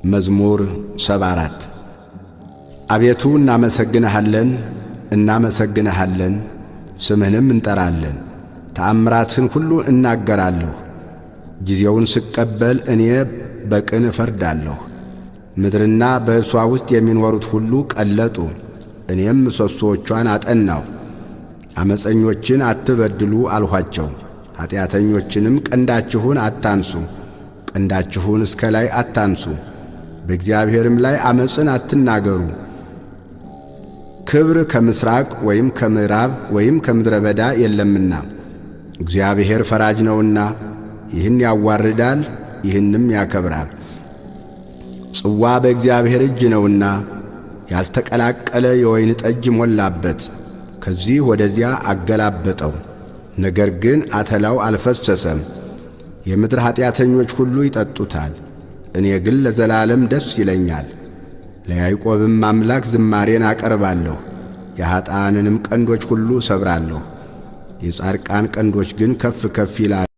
መዝሙር 74። አቤቱ እናመሰግንሃለን፣ እናመሰግንሃለን፣ ስምህንም እንጠራለን። ተአምራትህን ሁሉ እናገራለሁ። ጊዜውን ስቀበል እኔ በቅን እፈርዳለሁ። ምድርና በእርሷ ውስጥ የሚኖሩት ሁሉ ቀለጡ፣ እኔም ምሰሶዎቿን አጠናሁ። ዓመፀኞችን አትበድሉ አልኋቸው፣ ኀጢአተኞችንም ቀንዳችሁን አታንሱ፣ ቀንዳችሁን እስከ ላይ አታንሱ፣ በእግዚአብሔርም ላይ ዓመፅን አትናገሩ። ክብር ከምሥራቅ ወይም ከምዕራብ ወይም ከምድረ በዳ የለምና፣ እግዚአብሔር ፈራጅ ነውና ይህን ያዋርዳል፣ ይህንም ያከብራል። ጽዋ በእግዚአብሔር እጅ ነውና ያልተቀላቀለ የወይን ጠጅ ሞላበት፣ ከዚህ ወደዚያ አገላበጠው፣ ነገር ግን አተላው አልፈሰሰም። የምድር ኀጢአተኞች ሁሉ ይጠጡታል። እኔ ግን ለዘላለም ደስ ይለኛል። ለያዕቆብም አምላክ ዝማሬን አቀርባለሁ። የኀጥኣንንም ቀንዶች ሁሉ እሰብራለሁ፣ የጻድቃን ቀንዶች ግን ከፍ ከፍ ይላሉ።